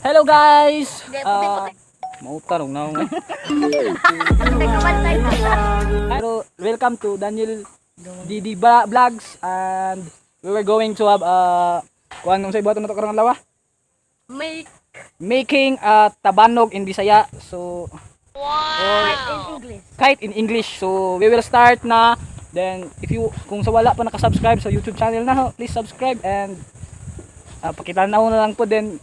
Hello guys. Hindi, Ah, puti-puti. mautarong na ako. Nagkabantay. Pero welcome to Daniel DD Vlogs and we were going to have kuan unsay buhaton nato karong adlaw? Make Making a tabanog in Bisaya. So in English. Kite in English. So we will start na. Then if you kung sa wala pa naka-subscribe sa YouTube channel na ho, please subscribe and pakita na na lang po then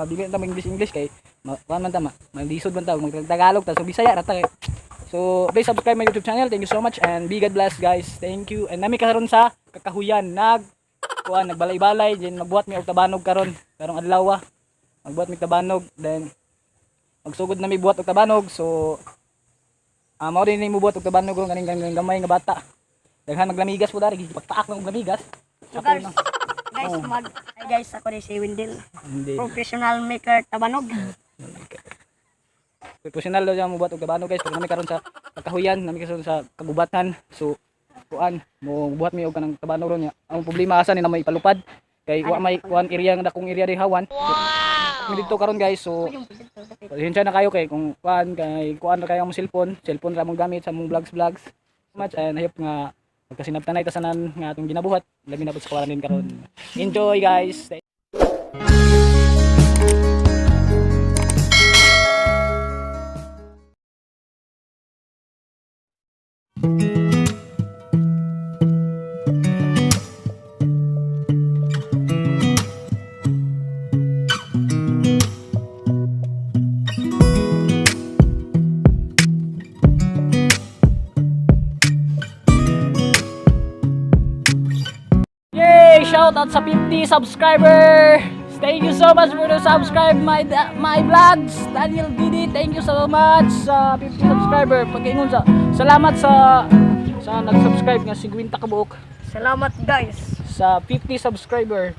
dili na ta English English kay kuan man ta ma malisod man ta mag Tagalog ta, so Bisaya ra ta kay. So please subscribe my YouTube channel. Thank you so much and be God bless, guys. Thank you. And nami karon sa kakahuyan, nag kuan, nagbalay-balay then magbuhat mi og tabanog karon karong adlaw. Magbuhat mi tabanog, then magsugod na mi buhat og tabanog. So mao din ni mo buhat og tabanog ron kaning kaning gamay nga bata. Daghan maglamigas po dari, pagtaak ng og lamigas. So guys, guys, mag ay guys, ako ni si Wendell. Hindi. Professional maker tabanog. Professional daw siya mo buhat og tabanog, guys. Pero nami karon sa kakahuyan, nami karon sa kagubatan. So kuan, mo buhat mi og kanang tabanog ron niya. Ang problema asa ni na may palupad kay wa may kuan area nga dakong area di hawan. So, dito karon guys, so pasensya na kayo kay kung kuan kay kuan ra kayo ang cellphone, cellphone ra mong gamit sa mong vlogs vlogs. So much and I hope nga magkasinabtanay ta sanan nga atong ginabuhat, labi na pud sa quarantine karon. Enjoy, guys. Yay! Shout out sa 50 subscriber! Thank you so much for the subscribe my vlogs. Daniel Didi, thank you so much sa 50 subscriber. Pagkaingon sa salamat sa nag-subscribe nga 50 ka buok Salamat, guys. Sa 50 subscriber.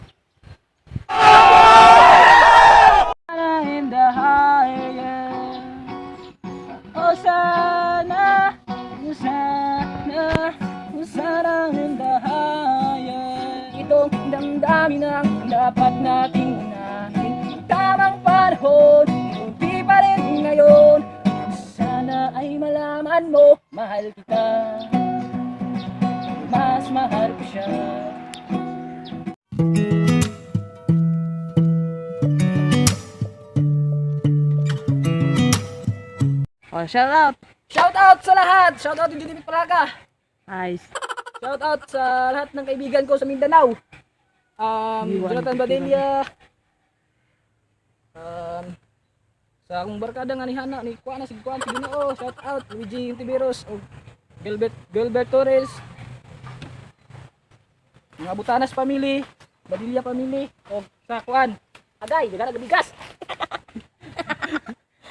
In the higher. Oh sana, oh sana, oh sana in the higher. Itong damdamin ang dapat nating unahin. Tamang panahon, hindi pa rin ngayon. Sana ay malaman mo, mahal kita. Mas mahal ko siya. Oh, shout out. Shout out sa lahat! Shout out to Judith Paraca! Nice. Shout out sa lahat ng kaibigan ko sa Mindanao. Jonathan Badilla. Sa akong barkada nga ni Hana, ni Kuan na si Kuan, si Ginoo. Shout out Luigi Tiberos o Gilbert Gilbert Torres. Mga Butanas family, Badilla family o sa Kuan. Agay, daghan na bigas.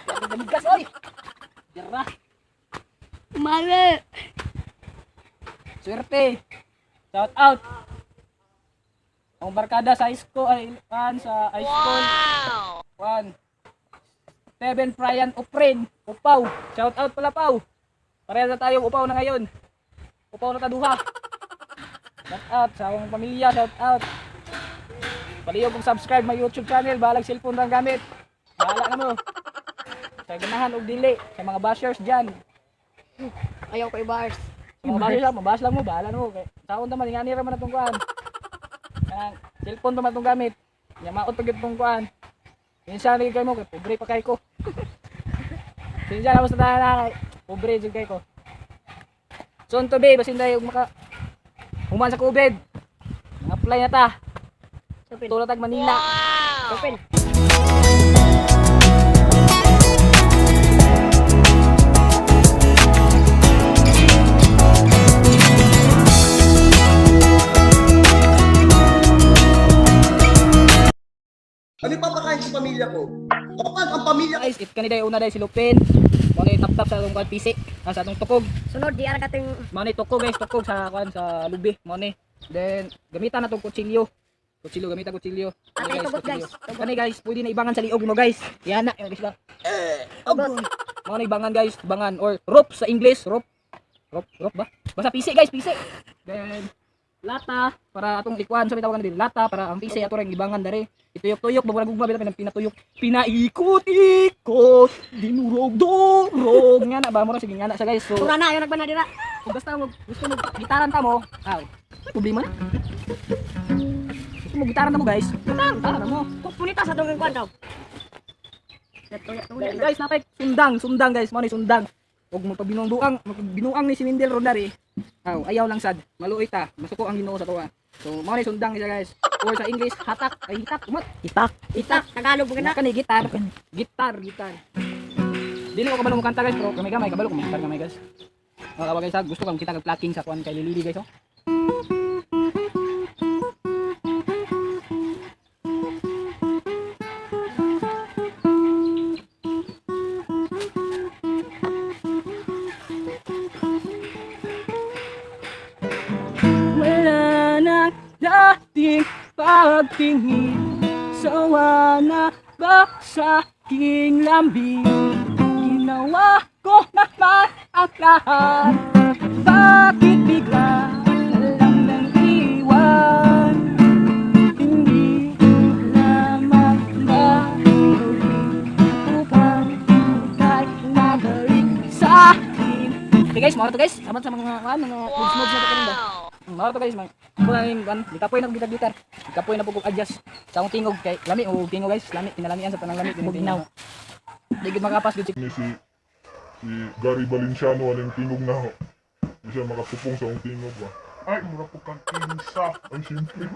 Daghan bigas oy. Dira. Mali. Swerte. Shout out. Ang barkada sa high school ay kuan sa high school. Wow. Kuan. Steven Brian Uprin, Upaw. Shout out pala, Pau. Pareha na tayo upaw na ngayon. Upaw na taduha. Shout out sa akong pamilya, shout out. Palihog kung subscribe my YouTube channel, bahalag cellphone lang gamit. Bahala na mo. Sa ganahan og dili sa mga bashers diyan. Ayaw ko i-bars. Mga bash lang, mabash lang mo, bahala na mo. Kay taon naman, ingani ra man atong kuan. Kanang cellphone pa man atong gamit. Nya maot pa gyud tong kuan. Pinsa na gyud kay mo kay pobre pa kay ko. Pinsa na mo sa tanan na kay pobre jud kay ko. Soon to be basin tayo maka human sa COVID. Mga apply na ta. Supin. Tulad tag Manila. Supin. Ano ipapakain sa pamilya ko? Kapag ang pamilya Guys, it kanida una dai si Lupin. Mo ni tap-tap sa atong kuan PC, sa atong tukog. Sunod di ara kating Mao ni tukog, guys, tukog sa kuan sa lubi, mao ni. Then gamitan na tong kutsilyo. Kutsilyo, gamitan kutsilyo. Atay, Kani, tugot, guys. kutsilyo. Kani guys, pwede na ibangan sa liog mo, guys. Yan na, yan guys lang. tugot. Mao ni ibangan, guys, bangan or rope sa English, rope. Rope, rope ba? Basta PC, guys, PC. Then Lata para atong ikuan sa bitaw diri lata para ang PC ato ring gibangan diri. Ituyok-tuyok murag gugma bitaw pinatuyok. Pinaikot-ikot, dinurog-durog nga na ba mura sige nga na siya, guys. So Pura na ayo nagbana dira. kung basta mo gusto mo gitaran ta mo, aw, problema na. Gusto mo gitaran ta mo, guys. Gitaran ta mo. Kung punita sa tong kwan daw. Tuya tuya. Then, guys, napay sundang, sundang, guys, mo ni sundang. Ug magpabinuang, magbinuang ni si Mindel Rodari. Aw, ayaw lang sad. Maluoy ta, masuko ang Ginoo sa tuwa. So, mao ni sundang siya, guys. Or sa English, hatak, ay hitak, umat. Itak. Itak Tagalog pud Na na. kani gitar. Gitar, gitar. Dili ko kabalo mo kanta, guys, pero gamay-gamay kabalo ko gitar gamay, guys. Mga kawa, guys, ha, gusto kang kita kag plucking sa kuan kay Lili, guys, oh. Wala na dating pagtingin. Sawa na ba sa aking lambing? Ginawa ko naman ang lahat. Bakit bigla na lang nang iwan? Hindi lamang ba upang ika'y mabalik sa akin? Okay guys, mga to guys, salamat sa mga kuan, mga moves moves na to karon ba. Mga to guys, mga kuan ning kuan, gikapoy na gitar gitar. Gikapoy na pug adjust sa akong tingog kay lami og tingog, guys, lami kinalamian sa tanang lami Bugnaw. Di gid makapas gid si Ni si Gary Valenciano aning tingog na ho. Di siya makatupong sa akong tingog ba. Ay, mura po kang insa. Ay, simple.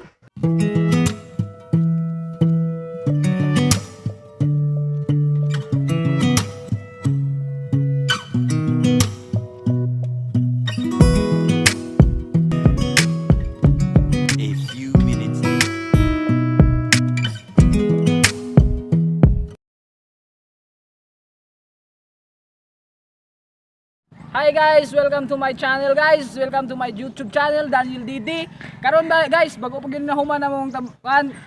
A few minutes later. Hi guys, welcome to my channel, guys. Welcome to my YouTube channel, Daniel DD. Karon ba guys, bago pa gyud na human among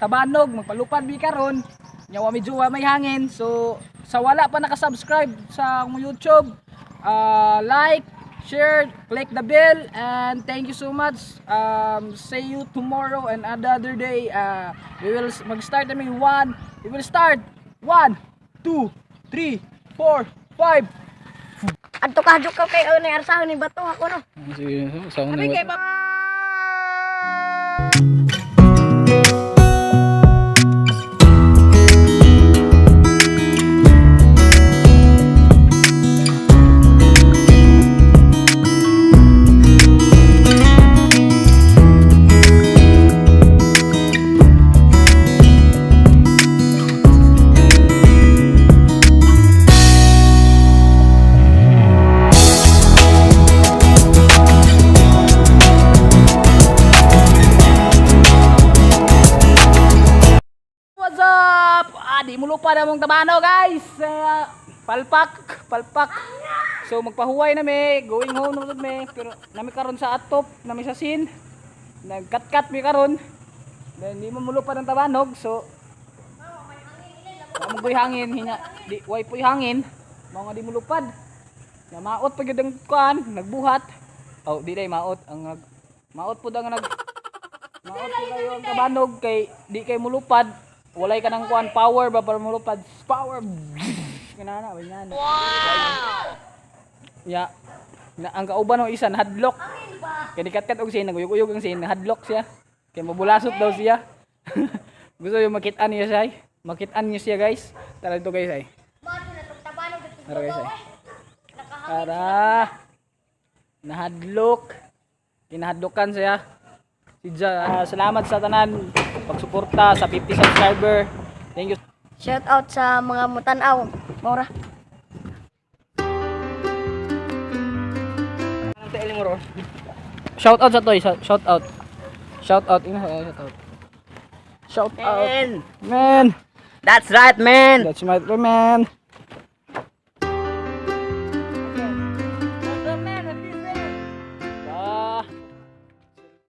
tabanog, magpalupad mi karon. Nya wa medyo wa may hangin. So sa wala pa naka-subscribe sa akong YouTube, like, share, click the bell and thank you so much. See you tomorrow and another day. We will mag-start kami one. We will start 1, 2, 3, 4, 5. Adto ka hadlok ka kay ni arsahon ni bato ako no. Sige, sa Sabi kay Papa. What's up? Ah, di mo lupa na mong tabano, guys. Ah, palpak, palpak. So magpahuway na mi, going home na mi, pero nami karon sa atop, nami sa sin. Nagkat-kat mi karon. Then di mo mulupa ng tabanog, so wa mo goy hangin, hinya, di way poy hangin. Mao nga di mo lupad. Na maot pa gyud ang kuan, nagbuhat. Oh, di day maot ang nag maot pud ang nag maot po kayo ang tabanog kay di kay mulupad. Walay ka ng kuan power ba para mulupad. Power. Kinana, way nana. Wow. Ya. Na ang kauban ng isa nahadlok. Kay nikatkat og sin, naguyog-uyog ang sin, nahadlok siya. Kay mabulasot daw siya. Gusto yung makit-an niya siya. Ay. Makit-an niya siya, guys. Tara dito, guys, ay. Tara, guys, ay. Tara. Nahadlok. Kinahadlokan siya. Si Ja, salamat sa tanan pagsuporta sa 50 subscriber. Thank you. Shout out sa mga mutanaw. Maura. Shout out sa toy, shout out. Shout out, ina shout out. Shout out. Man. Man, That's right, man. that's my man.